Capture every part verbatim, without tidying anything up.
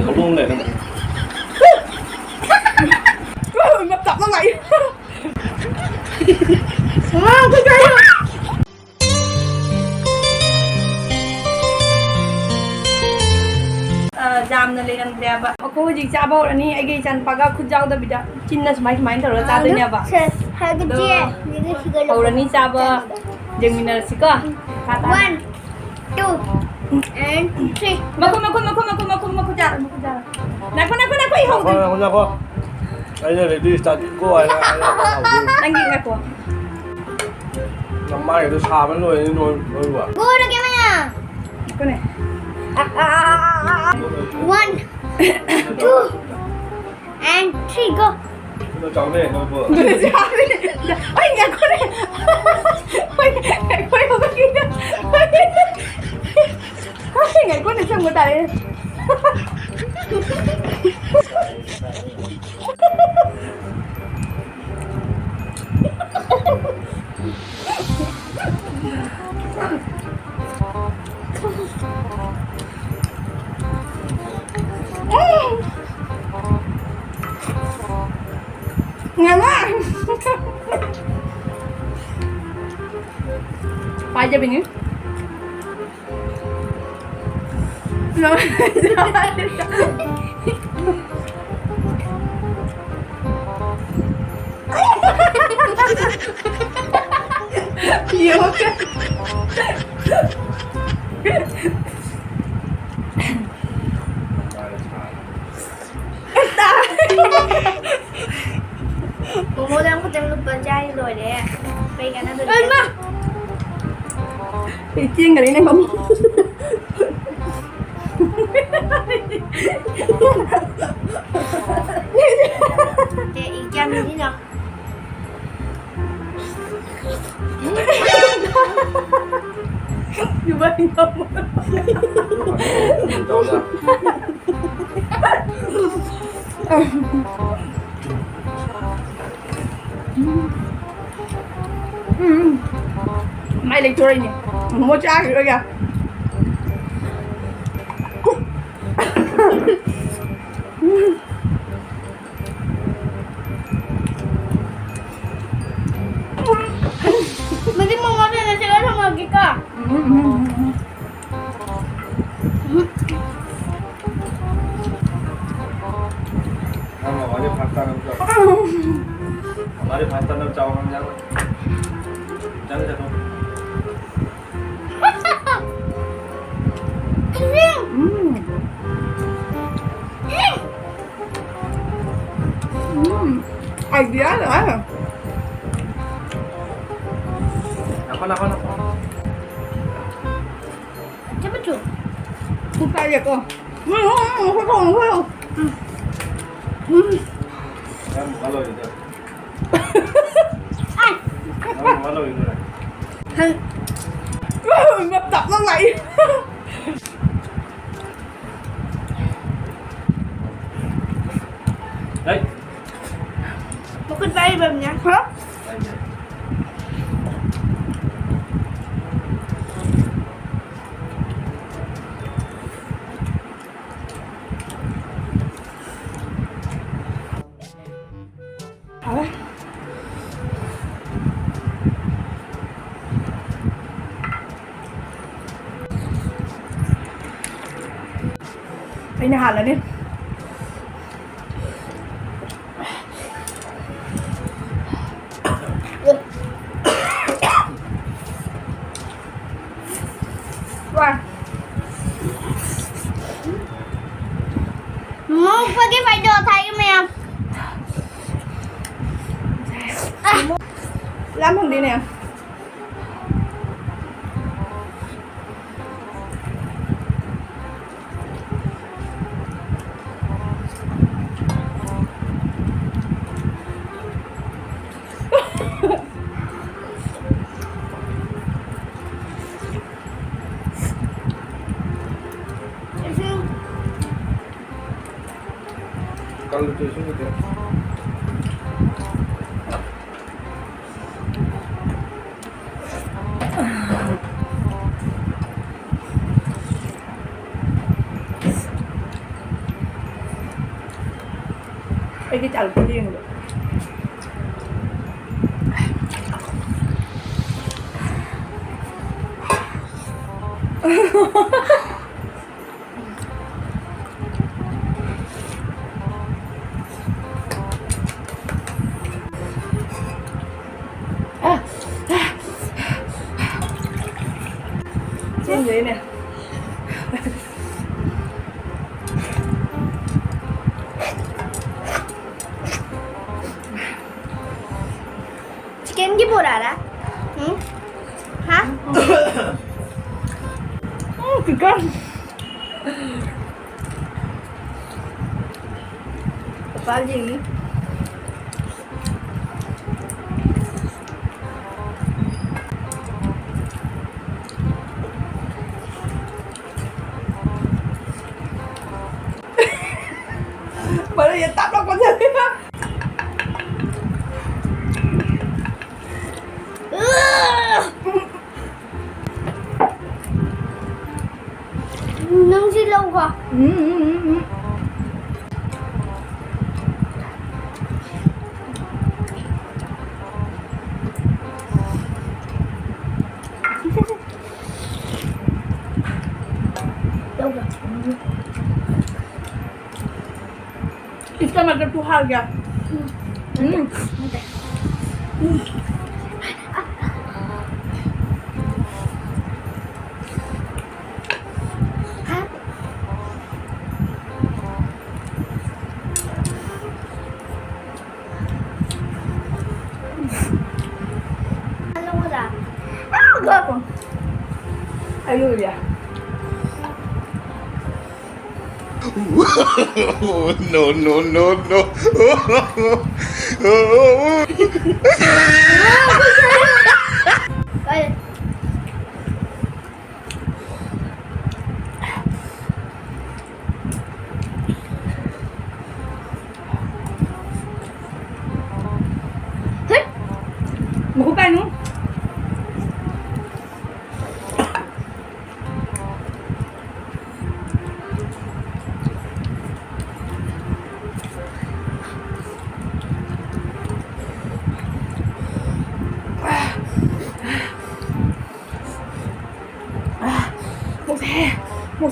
ꯍꯧꯗꯣꯡ ꯂꯩꯔꯝꯃꯦ꯫ ꯃꯞ ꯇꯞꯅ ꯂꯥꯛꯏ꯫ ꯉꯥ ꯀꯩꯀꯩ꯫ ꯑ, ꯌꯥꯝꯅ ꯂꯩꯔꯝꯗ꯭ꯔꯦꯕ꯫ ꯑꯩꯈꯣꯏ ꯍꯧꯖꯤꯛ ꯆꯥꯕ ꯍꯧꯔꯅꯤ꯫ ꯑꯩꯒꯤ ꯏꯆꯥꯅꯨꯄꯥꯒ ꯈꯨꯠ ꯌꯥꯎꯗꯕꯤꯗ ꯆꯤꯟꯅ ꯁꯨꯃꯥꯏ ꯁꯨꯃꯥꯏꯅ ꯇꯧꯔꯒ ꯆꯥꯗꯣꯏꯅꯦꯕ꯫ ꯁꯦ, ꯍꯥꯏꯕꯗꯤ ꯑꯗꯣ ꯁꯤꯒ ꯁꯤꯒ ꯍꯧꯔꯅꯤ ꯆꯥꯕ꯫ ꯌꯦꯡꯃꯤꯟꯅꯔꯁꯤꯀꯣ꯫ ꯃꯈꯥ ꯇꯥꯅ꯫ One, two, and three. ꯃꯈꯨꯠ, ꯃꯈꯨꯠ, ꯃꯈꯨꯠ, ꯃꯈꯨꯠ, ꯃꯈꯨꯠ, ꯃꯈꯨꯠ ꯆꯥꯔꯣ, ꯃꯈꯨꯠ ꯆꯥꯔꯣ꯫ ꯉꯥꯏꯈꯣ, ꯉꯥꯏꯈꯣ, ꯉꯥꯏꯈꯣ, ꯑꯩ ꯉꯥꯏꯈꯣ, ꯍꯧꯗꯣꯏꯅꯤ꯫ ꯉꯥꯏꯈꯣ, ꯉꯥꯏꯈꯣ꯫ ꯑꯩꯅ ready start ꯀꯣ ꯍꯥꯏꯅ, ꯍꯥꯏꯅ ꯍꯧꯗꯣꯏꯅꯤ꯫ ꯅꯪꯒꯤ ꯉꯥꯏꯈꯣ꯫ ꯅꯃꯥꯏꯗꯣ ꯁꯥꯕꯅ ꯂꯣꯏꯔꯦ, ꯅꯣꯏ, ꯅꯣꯏꯕꯨ꯫ ꯉꯥꯏꯈꯣꯅꯦ꯫ One, two, and three, go. ꯀꯩꯅꯣ ꯆꯥꯎꯅꯦ, ꯅꯣꯏꯕꯨ꯫ ꯑꯩ ꯉꯥꯏꯈꯣꯅꯦ꯫ ꯑꯩ ꯉꯥꯏꯈꯣꯅꯦ, ꯍꯧꯒꯠꯈꯤꯒꯦ꯫ ꯑꯩ ꯉꯥꯏꯈꯣꯅꯦ, ꯆꯪꯕ ꯇꯥꯔꯦ꯫ ꯄꯥꯏꯖꯕꯤꯅꯤ꯫ ꯃꯣꯃꯣꯗ ꯑꯃꯈꯛꯇꯪ ꯂꯨꯄꯥ ꯆꯥꯔꯤ ꯂꯣꯏꯔꯦ꯫ ꯀꯩ ꯀꯥꯟꯅꯗꯣꯔꯤꯒꯦ? ꯍꯩꯃꯥ! ꯑꯩ ꯆꯦꯟꯈ꯭ꯔꯦꯅꯦ ꯃꯃꯥ꯫ ꯑꯦ, ꯏ ꯀꯌꯥꯝ ꯃꯤꯅꯤꯅꯣ? ꯏꯕꯥꯅꯤ ꯉꯝꯃꯣꯏ꯫ ꯎꯝ, ꯎꯝ꯫ ꯃꯥꯏ ꯂꯩꯊꯣꯔꯛꯏꯅꯦ꯫ ꯃꯣꯃꯣ ꯆꯥꯈꯤꯔꯣꯏꯒꯦ꯫ ꯃꯗꯤ ꯃꯃꯥ ꯐꯦꯟꯅ ꯁꯤꯒ ꯊꯝꯃꯒꯦꯀꯣ꯫ ꯎꯝ, ꯎꯝ, ꯎꯝ, ꯎꯝ꯫ ꯅꯪ ꯃꯃꯥꯒꯤ ꯐꯥꯁꯇ ꯅꯪ ꯆꯥꯎ꯫ ꯃꯃꯥꯒꯤ ꯐꯥꯁꯇ ꯅꯪ ꯆꯥꯎ, ꯅꯪ ꯆꯥꯎ꯫ ꯆꯠꯂꯣ, ꯆꯠꯂꯣ꯫ ꯎꯝ꯫ ꯎꯝ꯫ Idea ꯂꯥꯛꯑꯦ꯫ ꯂꯥꯛꯈꯣ, ꯂꯥꯛꯈꯣ, ꯂꯥꯛꯈꯣ꯫ ꯆꯃꯆꯨ꯫ ꯄꯨꯛ ꯇꯥꯏꯌꯦꯀꯣ꯫ ꯎꯝ, ꯎꯝ, ꯎꯝ, ꯎꯝ, ꯎꯝ, ꯎꯝ꯫ ꯎꯝ꯫ ꯌꯥꯝ ꯍꯜꯂꯣ, ꯏꯗ꯫ ꯑꯥꯏ꯫ ꯌꯥꯝ ꯍꯜꯂꯣ, ꯏꯗ꯫ ꯍꯜ-꯫ ꯎꯝ, ꯇꯞꯅ ꯂꯥꯛꯏ꯫ ꯍꯩ꯫ ꯃꯈꯨꯠ ꯄꯥꯏꯔꯤꯕ ꯑꯃꯅ꯫ ꯍꯥ? ꯍꯥꯎꯋꯦ꯫ ꯑꯩꯅ ꯍꯥꯜꯂꯅꯤ꯫ ꯋꯥ꯫ ꯃꯣꯔꯣꯛ ꯐꯗꯤ ꯐꯩꯗꯣ ꯊꯥꯏꯒꯤ ꯃꯌꯥꯝ꯫ ꯂꯥꯝ ꯐꯪꯗꯦꯅꯦ꯫ ꯀꯜꯂꯨ ꯆꯦ, ꯏꯁꯤꯡ ꯂꯩꯇꯦ꯫ ꯑꯩꯗꯤ ꯆꯥꯂꯨꯛꯇ ꯌꯦꯡꯕ꯫ ꯆꯦꯟꯗꯣꯏꯅꯦ꯫ ꯆꯤꯀꯟꯒꯤ ꯕꯣꯔꯥꯔꯥ? ꯎꯝ? ꯍꯥ? ꯎꯝ, ꯆꯤꯀꯟ꯫ ꯄꯄꯥ ꯌꯦꯡꯉꯤ꯫ ꯃꯔꯩ ꯌꯦꯠ ꯇꯥꯞ ꯂꯥꯎ ꯀꯣꯟꯖꯜꯂꯦ꯫ ꯅꯪꯁꯤ ꯂꯧꯕ꯫ ꯎꯝ, ꯎꯝ, ꯎꯝ, ꯎꯝ꯫ ꯂꯧꯕ꯫ इसका मतलब तू हार गया। हम्म। Hello, Hola. Ah, guapo. Aleluya. No, no, no, no. Ay. Hıt! Makuha, no?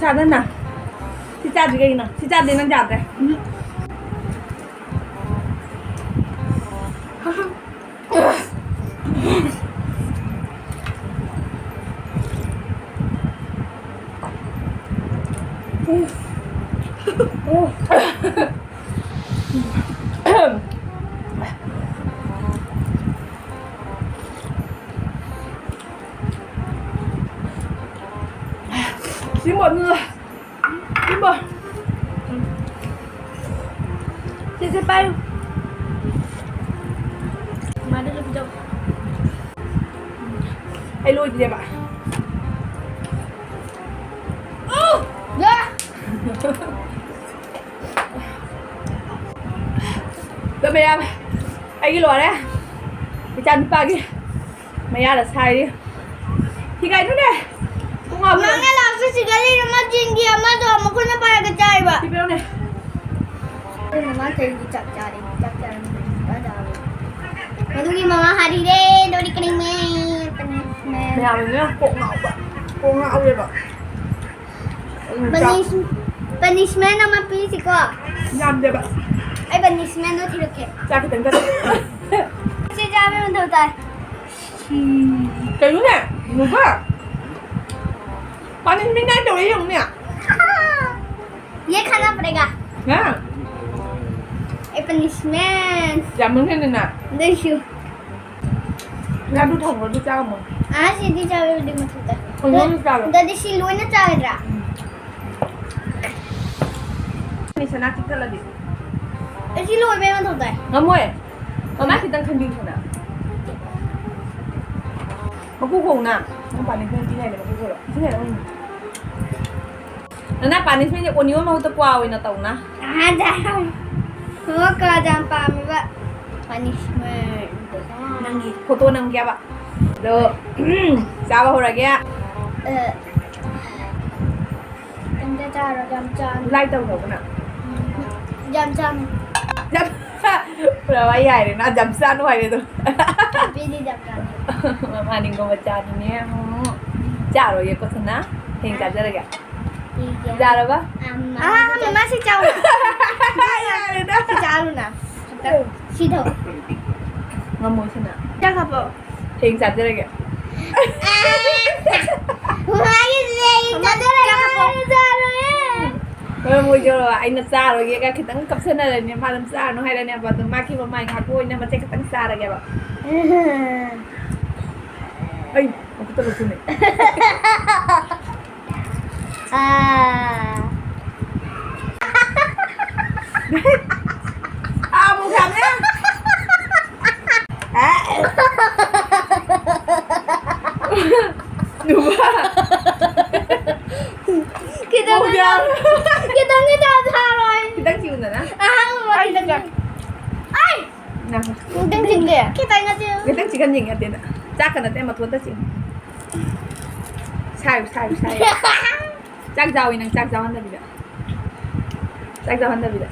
ꯆꯥꯗꯅ꯫ ꯁꯤ ꯆꯥꯗ꯭ꯔꯤ ꯀꯩꯒꯤꯅꯣ? ꯁꯤ ꯆꯥꯗ꯭ꯔꯤ ꯅꯪ ꯆꯥꯗ꯭ꯔꯦ꯫ ꯎꯝ꯫ ꯁꯤ ꯃꯣꯠꯅ ꯏꯃꯥ! ꯁꯤꯁꯦ ꯄꯥꯏꯌꯨ꯫ ꯃꯥꯗꯨꯁꯨ ꯄꯤꯖꯧ꯫ ꯑꯩ ꯂꯣꯏꯗ꯭ꯔꯦꯕ꯫ ꯌꯥ! ꯂꯣꯏ ꯃꯌꯥꯝ꯫ ꯑꯩꯒꯤ ꯂꯣꯏꯔꯦ꯫ ꯏꯆꯥ ꯅꯨꯄꯥꯒꯤ꯫ ꯃꯌꯥꯗ ꯁꯥꯏꯔꯤ꯫ ꯁꯤ ꯀꯩꯅꯣꯅꯦ? ꯄꯨꯡ ꯑꯍꯨꯝ꯫ ꯃꯉꯥ ꯂꯥꯛꯄ ꯁꯤꯒꯔꯤ ꯑꯃ ꯆꯤꯡꯒꯤ ꯑꯃꯗꯣ ꯃꯈꯨꯠꯅ ꯄꯥꯏꯔꯒ ꯆꯥꯏꯕ꯫ ꯁꯤ ꯄꯤꯔꯛꯎꯅꯦ꯫ ꯑꯩ ꯃꯃꯥ ꯀꯩꯒꯤ ꯆꯥꯛ ꯆꯥꯔꯤ? ꯆꯥꯛ ꯆꯥꯔꯤ꯫ ꯃꯗꯨꯒꯤ ꯃꯃꯥ ꯍꯥꯏꯔꯤꯔꯦ, ꯗꯣꯔꯤ ꯀꯔꯤꯃꯦ, ꯄꯅꯤꯁꯃꯦꯟ꯫ ꯃꯌꯥꯝꯅ ꯀꯣꯛ ꯉꯥꯎꯕ꯫ ꯀꯣꯛ ꯉꯥꯎꯔꯦꯕ꯫ ꯄꯅꯤꯁ-, ꯄꯅꯤꯁꯃꯦꯟ ꯑꯃ ꯄꯤꯁꯤꯀꯣ꯫ ꯌꯥꯝꯗꯦꯕ꯫ ꯑꯩ ꯄꯅꯤꯁꯃꯦꯟꯗꯣ ꯊꯤꯔꯛꯀꯦ꯫ ꯆꯥꯛ ꯈꯤꯇꯪ ꯆꯠ-, ꯁꯤ ꯆꯥꯕꯩ ꯃꯊꯧ ꯇꯥꯏ꯫ ꯁꯤ-, ꯀꯩꯅꯣꯅꯦ? ꯌꯦꯡꯉꯨꯀꯣ꯫ ꯄꯅꯤꯁꯃꯦꯟ ꯀꯥꯏ ꯇꯧꯔꯦ ꯌꯦꯡꯉꯨꯅꯦ꯫ ꯌꯦ ꯈꯥꯅꯥ ꯄꯔꯦꯒꯥ꯫ ꯍꯥ? ꯑꯩ ꯄꯅꯤꯁꯃꯦꯟ꯫ ꯌꯥꯝ ꯅꯣꯛꯅꯤꯡꯉꯦꯅ꯫ ꯑꯗꯨꯏꯁꯨ꯫ ꯂꯥꯗꯨ ꯊꯝꯃꯣ, ꯑꯗꯨ ꯆꯥꯔꯝꯃꯣ꯫ ꯑꯥ, ꯁꯤꯗꯤ ꯆꯥꯕꯕꯨꯗꯤ ꯃꯊꯧ ꯇꯥꯏ꯫ ꯀꯩꯅꯣ ꯑꯗꯨ ꯆꯥꯔꯣ꯫ ꯑꯗꯨꯗꯤ ꯁꯤ ꯂꯣꯏꯅ ꯆꯥꯒꯗ꯭ꯔꯥ? ꯎꯝ꯫ ꯃꯤ ꯁꯅꯥ ꯆꯤꯛꯊꯠꯂꯗꯤ꯫ ꯑꯩ ꯁꯤ ꯂꯣꯏꯕꯩ ꯃꯊꯧ ꯇꯥꯏ꯫ ꯉꯝꯃꯣꯏ꯫ ꯃꯃꯥ ꯈꯤꯇꯪ ꯈꯟꯕꯤꯌꯨ ꯁꯅꯥ꯫ ꯃꯀꯨ ꯈꯣꯡꯅ꯫ ꯅꯪ ꯄꯥꯅꯤ ꯈꯣꯡ ꯄꯤꯅꯤ ꯍꯥꯏꯗꯤ ꯃꯀꯨ ꯈꯣꯡꯂꯣ꯫ ꯄꯤꯁꯤꯟ ꯍꯥꯏꯔꯣ꯫ ꯅꯅꯥ ꯄꯥꯅꯤꯁꯃꯦꯟꯁꯦ ꯑꯣꯅꯤꯑꯣꯟ ꯃꯍꯨꯠꯇ ꯀ꯭ꯋꯥ ꯑꯣꯏꯅ ꯇꯧꯅ꯫ ꯑꯍꯥꯟ ꯆꯥꯔꯝ-, ꯃꯃꯥ ꯀ꯭ꯋꯥ ꯌꯥꯝ ꯄꯥꯝꯃꯦꯕ꯫ ꯄꯥꯅꯤꯁꯃꯦꯟ꯫ ꯅꯪꯒꯤ ꯐꯣꯇꯣ ꯅꯝꯒꯦꯕ꯫ ꯑꯗꯣ, ꯆꯥꯕ ꯍꯧꯔꯒꯦ꯫ ꯑ, ꯀꯩꯝꯇ ꯆꯥꯔꯣꯏ, ꯌꯥꯝ ꯆꯥꯅꯤ꯫ ꯂꯥꯏ ꯇꯧꯈ꯭ꯔꯕꯣ ꯅꯪ? ꯎꯝ, ꯌꯥꯝ ꯆꯥꯅꯤ꯫ ꯌꯥꯝ, ꯄꯨꯔꯥ ꯋꯥ ꯌꯥꯏꯔꯦ ꯅ, ꯌꯥꯝ ꯆꯥꯅꯨ ꯍꯥꯏꯔꯦ ꯑꯗꯣ꯫ ꯄꯤꯗꯤ ꯌꯥꯝ ꯆꯥꯅꯤ꯫ ꯃꯃꯥ ꯅꯤꯡꯒꯣ ꯃꯆꯥꯅꯤꯅꯦ꯫ ꯎꯝ꯫ ꯆꯥꯔꯣꯏꯌꯦꯀꯣ ꯁꯅꯥ꯫ ꯍꯌꯦꯡ ꯆꯥꯖꯔꯒꯦ꯫ ꯌꯥꯔꯕ? ꯑꯥ, ꯃꯃꯥ ꯁꯤ ꯆꯥꯎꯅ꯫ ꯌꯥꯔꯦꯗ꯫ ꯁꯤ ꯆꯥꯔꯨꯅ꯫ ꯁꯤꯗꯣ꯫ ꯉꯝꯃꯣꯏ ꯁꯤꯅ꯫ ꯆꯥꯛ ꯍꯥꯞꯄꯣ꯫ ꯍꯌꯦꯡ ꯆꯥꯖꯔꯒꯦ꯫ ꯃꯃꯥꯒꯤꯁꯦ ꯍꯌꯦꯡ ꯆꯥꯖꯔꯒꯦ꯫ ꯆꯥꯛ ꯍꯥꯞꯄꯣ꯫ ꯆꯥꯔꯣꯏꯌꯦ꯫ ꯃꯔꯝ ꯑꯣꯏꯖꯔꯣ, ꯑꯩꯅ ꯆꯥꯔꯣꯏꯒꯦꯒ ꯈꯤꯇꯪ ꯀꯞꯁꯟꯅꯔꯅꯤ꯫ ꯃꯥ ꯑꯗꯨꯝ ꯆꯥꯔꯅꯨ ꯍꯥꯏꯔꯅꯦꯕ꯫ ꯑꯗꯨꯝ ꯃꯥꯒꯤ ꯃꯃꯥꯏ ꯉꯥꯛꯄ ꯑꯣꯏꯅ ꯃꯆꯦꯠ ꯈꯤꯇꯪ ꯆꯥꯔꯒꯦꯕ꯫ ꯑꯩ ꯃꯈꯨꯠꯇ ꯂꯧꯊꯣꯛꯅꯦ꯫ ꯑꯥ꯫ ꯑꯥ, ꯑꯃꯨꯛ ꯊꯝꯃꯦ꯫ ꯑꯥ꯫ ꯅꯨꯄꯥ꯫ ꯈꯤꯇꯪ ꯑꯃꯨꯛ ꯊꯝꯃꯦ꯫ ꯈꯤꯇꯪ ꯈꯤꯇꯪ ꯊꯥꯔꯣꯏ꯫ ꯈꯤꯇꯪ ꯆꯤꯡꯉꯨꯗꯅ꯫ ꯑꯍꯥꯟꯕ ꯑꯩ ꯈꯤꯇꯪ꯫ ꯑꯩ! ꯅꯪ꯫ ꯈꯤꯇꯪ ꯆꯤꯡꯒꯦ꯫ ꯈꯤꯇꯪ ꯅꯠꯇꯦ꯫ ꯈꯤꯇꯪ ꯆꯤꯡꯍꯟꯅꯤꯡꯉꯦ ꯅꯠꯇꯦꯅ꯫ ꯆꯥꯛꯀ ꯅꯠꯇꯦ, ꯃꯊꯣꯟꯗ ꯆꯤꯡꯉꯨ꯫ ꯁꯥꯏꯌꯨ, ꯁꯥꯏꯌꯨ, ꯁꯥꯏꯌꯨ꯫ ꯆꯥꯛ ꯆꯥꯎꯋꯤ ꯅꯪ, ꯆꯥꯛ ꯆꯥꯎꯍꯟꯗꯕꯤꯗ꯫ ꯆꯥꯛ ꯆꯥꯎꯍꯟꯗꯕꯤꯗ꯫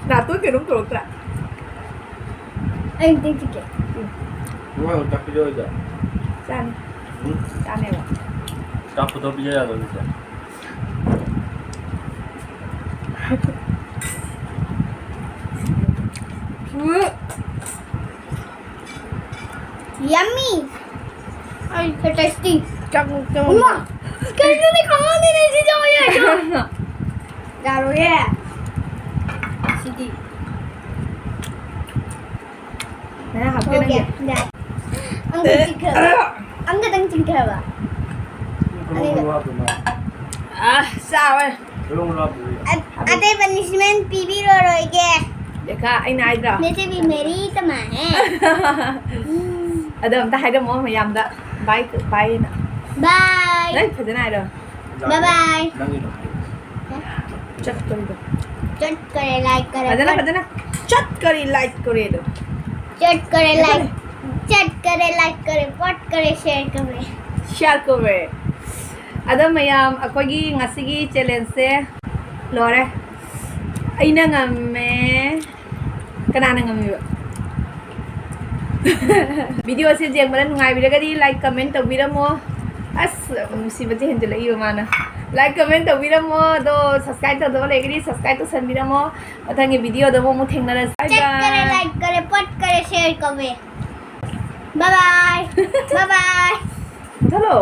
ꯅꯥꯇꯣꯟ ꯀꯩꯅꯣꯝ ꯇꯧꯔꯛꯇ꯭ꯔꯥ? ꯑꯩ ꯑꯝꯇ ꯆꯤꯛꯀꯦ꯫ ꯎꯝ꯫ ꯅꯪ ꯆꯥꯛ ꯄꯤꯖꯔꯣꯏꯗ꯭ꯔꯣ? ꯆꯥꯅꯤ꯫ ꯎꯝ? ꯆꯥꯅꯦꯕ꯫ ꯆꯥꯛ ꯐꯣꯇꯣ ꯄꯤꯖ ꯌꯥꯗꯕ ꯅꯠꯇ꯭ꯔꯣ? ꯎꯝ꯫ Yummy! ꯑꯩ so tasty! ꯆꯥꯛ ꯆꯪꯉꯛꯑꯣ꯫ ꯎꯃꯥ! ꯀꯩꯅꯣꯅꯦ, ꯈꯪꯍꯧꯗꯦꯅꯦ ꯁꯤ ꯆꯥꯕ ꯌꯥꯏꯗꯣ꯫ ꯌꯥꯔꯣꯏꯌꯦ꯫ ꯁꯤꯗꯤ꯫ ꯃꯌꯥ ꯍꯥꯞꯀꯦ ꯅꯪꯒꯤ꯫ Okay, ꯌꯥꯏ꯫ ꯑꯃꯈꯛ ꯆꯤꯛꯈ꯭ꯔꯕ? ꯑꯃꯈꯛꯇꯪ ꯆꯤꯛꯈ꯭ꯔꯕ? ꯑꯅꯤꯃꯛ꯫ ꯑꯥ, ꯆꯥꯎꯋꯦ꯫ ꯑ-, ꯑꯇꯩ punishment ꯄꯤꯕꯤꯔꯔꯣꯏꯒꯦ꯫ ꯂꯦꯈꯥ, ꯑꯩꯅ ꯍꯥꯏꯗ꯭ꯔꯣ? ꯅꯆꯦꯕꯤ ꯃꯦꯔꯤ ꯇꯃꯥ ꯍꯦ꯫ ꯑꯗꯣ ꯑꯝꯇ ꯍꯥꯏꯔꯝꯃꯣ ꯃꯌꯥꯝꯗ꯫ Bye, bye ꯅ꯫ Bye꯫ ꯅꯪ ꯐꯖꯅ ꯍꯥꯏꯔꯣ꯫ Bye bye꯫ ꯅꯪꯒꯤꯗꯣ ꯍꯥꯏꯔꯣ꯫ ꯆꯠꯀꯅꯤꯗꯣ꯫ ꯆꯠꯀꯔꯦ, like ꯀꯔꯦ, ꯐꯖꯅ, ꯄꯠ-, ꯐꯖꯅ꯫ ꯆꯠꯀꯔꯦ, like ꯀꯔꯦꯗꯣ꯫ ꯆꯠꯀꯔꯦ, like꯫ ꯆꯠꯀꯔꯦ꯫ ꯆꯠꯀꯔꯦ, like ꯀꯔꯦ, ꯄꯠ ꯀꯔꯦ, share ꯀꯔꯦ꯫ Share ꯀꯔꯦ꯫ ꯑꯗꯣ ꯃꯌꯥꯝ, ꯑꯩꯈꯣꯏꯒꯤ ꯉꯁꯤꯒꯤ challengeꯁꯦ ꯂꯣꯏꯔꯦ꯫ ꯑꯩꯅ ꯉꯝꯃꯦ꯫ ꯀꯅꯥꯅ ꯉꯝꯃꯤꯕ? Video ꯑꯁꯤ ꯌꯦꯡꯕꯗ ꯅꯨꯡꯉꯥꯏꯕꯤꯔꯒꯗꯤ like comment ꯇꯧꯕꯤꯔꯝꯃꯣ꯫ ꯑꯁ, ꯅꯨꯡꯁꯤꯕꯁꯦ ꯍꯦꯟꯖꯜꯂꯛꯏꯕ ꯃꯥꯅ꯫ Like comment ꯇꯧꯕꯤꯔꯝꯃꯣ, ꯑꯗꯣ subscribe ꯇꯧꯗꯕ ꯂꯩꯔꯒꯗꯤ subscribe ꯇꯧꯁꯟꯕꯤꯔꯝꯃꯣ꯫ ꯃꯊꯪꯒꯤ video ꯗ ꯑꯃꯨꯛ ꯊꯦꯡꯅꯔꯁꯤ꯫ Bye bye꯫ ꯆꯠꯈꯔꯦ, like ꯈꯔꯦ, ꯄꯠꯈꯔꯦ, share ꯀꯧꯋꯦ꯫ Bye bye꯫ Bye bye꯫ ꯃꯨꯊꯠꯂꯣ꯫